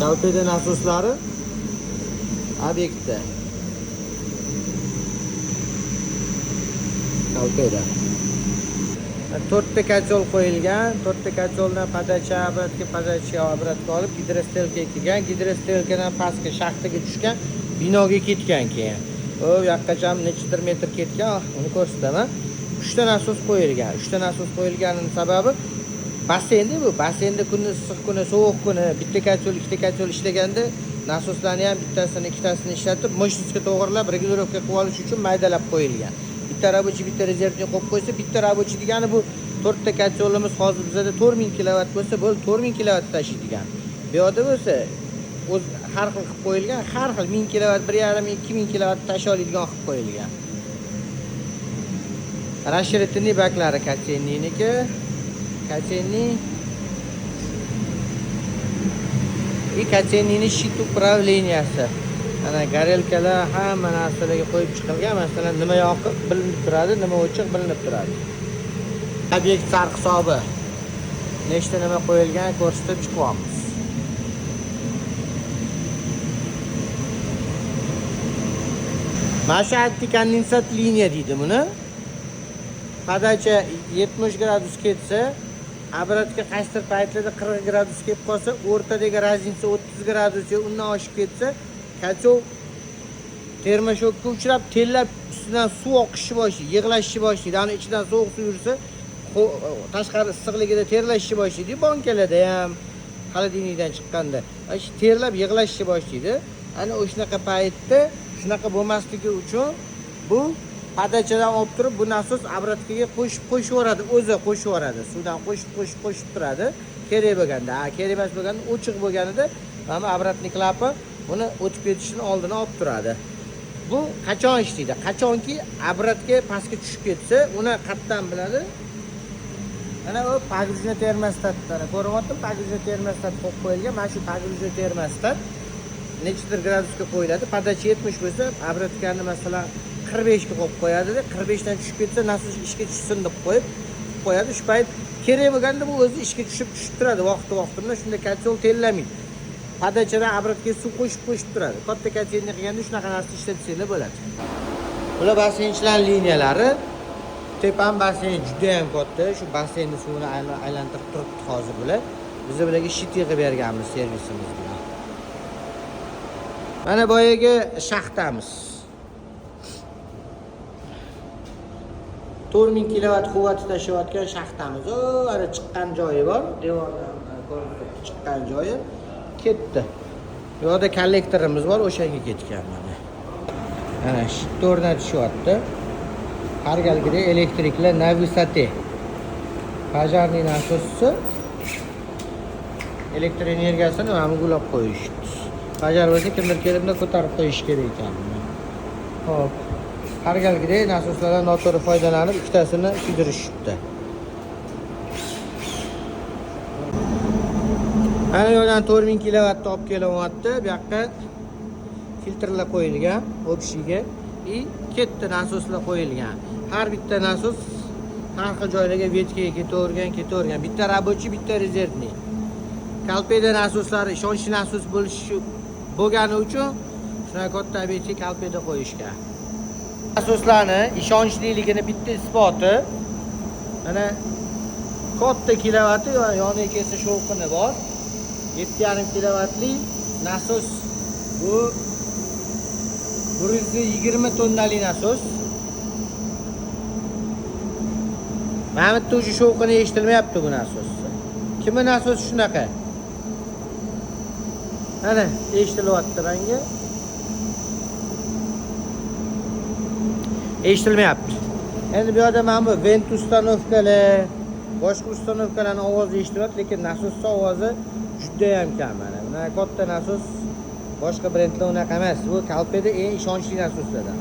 Calpeda nasoslari obyektda. Calpeda. To'rtta kachol qo'yilgan. To'rtta kacholdan podacha, обратка, podacha, обратка olib gidrostelkaga kirgan. Gidrostelkadan pastga shaxtaga tushgan, binoga ketgan keyin. U yoqqacha nechadir metr ketgan, uni ko'rsataman. 3 ta nasos qo'yilgan. 3 ta nasos qo'yilganining sababi basseynda bu. Basseynda kuni issiq kuni, sovuq kuni bitta kachol, ikkita kachol ishlaganda nasoslarni ham bittasini, ikkitasini ishlatib, мощностьga to'g'rilab regulirovka qilib olish uchun maydalab qo'yilgan. Bitta рабочий, bitta rezervni qo'yib qo'ysa, bitta рабочий degani bu to'rtta kacholimiz hozir bizada 4000 kilovat bo'lsa, bo'ldi, 4000 kilovat tashiydigan. Bu yoqda bo'lsa o'z har xil qilib qo'yilgan, har xil 1000 kilovat, 1,5 ming, 2000 kilovat tashiy oladigan qilib qo'yilgan. Расширительный baklari котельныйнiki, котельный и котельныйni щит управленияsi. Ana gorelkalar hamma narsalarga qo'yib chiqilgan. Masalan, nima yoqib bilinib turadi, nima o'chiq bilinib turadi. Obyekt sarhisobi. Nechta nima qo'yilgan ko'rsatib chiqyapmiz. Mana shu antikondensat liniya deydi buni. Podacha 70 gradus ketsa, обратка qaysidir paytlarda 40 gradus kelib qolsa, o'rtadagi разница 30 gradus yo undan oshib ketsa, kachov termoshokka uchrab, tellab ustidan suv oqishni boshlaydi, yig'lashni boshlaydi. Ani ichidan sovuq suv yursa, tashqari issiqligida terlashni boshlaydi. Bankalarda ham холодильникdan chiqqanda, ana shu terlab yig'lashni boshlaydi. Ana o'shanaqa paytda shunaqa bo'lmasligi uchun bu podachadan olib turib, bu nasos обратkaga qo'shib qo'shib yuboradi, o'zi qo'shib yuboradi. Suvdan qo'shib qo'shib qo'shib turadi. Kerak bo'lganda, kerak emas bo'lganda, ochiq bo'lganida mana обратный klapan buni o'tib ketishini oldini olib turadi. Bu qachon ishlaydi? Qachonki обратка pastga tushib ketsa, uni qayerdan biladi? Mana u погружный termostat, mana ko'ryaptim, погружный termostat qo'yib qo'yilgan. Mana shu погружный termostat nechadir gradusga qo'yiladi. Podacha 70 bo'lsa, обраткani masalan 45 ga qo'yib qo'yadi-da, 45 dan tushib ketsa, nasos ishga tushsin deb qo'yib qo'yadi. Shu payt kerak bo'lganda bu o'zi ishga tushib tushib turadi vaqti-vaqti bilan. Shunda kachol tellamaydi. Podachadan обратка suv qo'shib qo'shib turadi. Katta котельный qilganda shunaqa narsa ishlatsanglar bo'ladi. Bular basseynchilar liniyalari. Tepam basseyn juda ham katta. Shu basseynni suvini aylantirib turibdi hozir bular. Biz bularga shit yig'ib berganmiz servisimiz bilan. Mana boyagi shaxtamiz. 4000 kilovat quvvat tashiyotgan shaxtamiz. O, ana chiqqan joyi bor. Devordan ko'rinib turibdi chiqqan joyi. Ketdi. Bu yoqda kollektorimiz bor, o'shanga ketgan mana. Mana shit o'rnatishyapti. Har galgida elektriklar na высоте. Пожарный nasosi elektr energiyasini mana bu ulab qo'yishdi. Пожар bo'lsa kimdir kelib buni ko'tarib qo'yish kerak ekan. Xo'p. Har galgida nasoslardan noto'g'ri foydalanib ikkitasini kuydirishibdi. Mana yo'ldan 4000 kilovatni olib kelyapti. Bu yoqqa filtrlar qo'yilgan, общийga и ketdi nasoslar qo'yilgan. Har bitta nasos har xil joylarga vetkaga ketavergan, ketavergan. Bitta рабочий, bitta rezervniy. Calpeda nasoslari ishonchli nasos bo'lishi bo'lgani uchun shunaqa katta obyektga Calpeda qo'yishgan. Nasoslarni ishonchliligini bitta isboti mana katta kilovati yoniga kelsa shovqini bor. 7,5 kilovatli nasos bu 120 tonnali nasos. Mana bu yerda уже shovqini eshitilmayapti bu nasos. Kimni nasosi shunaqa? Mana eshitilyapti menga. Eshitilmayapti. Endi bu yerda mana bu vent ustanovkalar, boshqa ustanovkalarning ovozi eshitilyapti, lekin nasosning ovozi juda ham kam mana. Bunaqa katta nasos boshqa brendlar unaqa emas. Bu Calpeda eng ishonchli nasoslardan.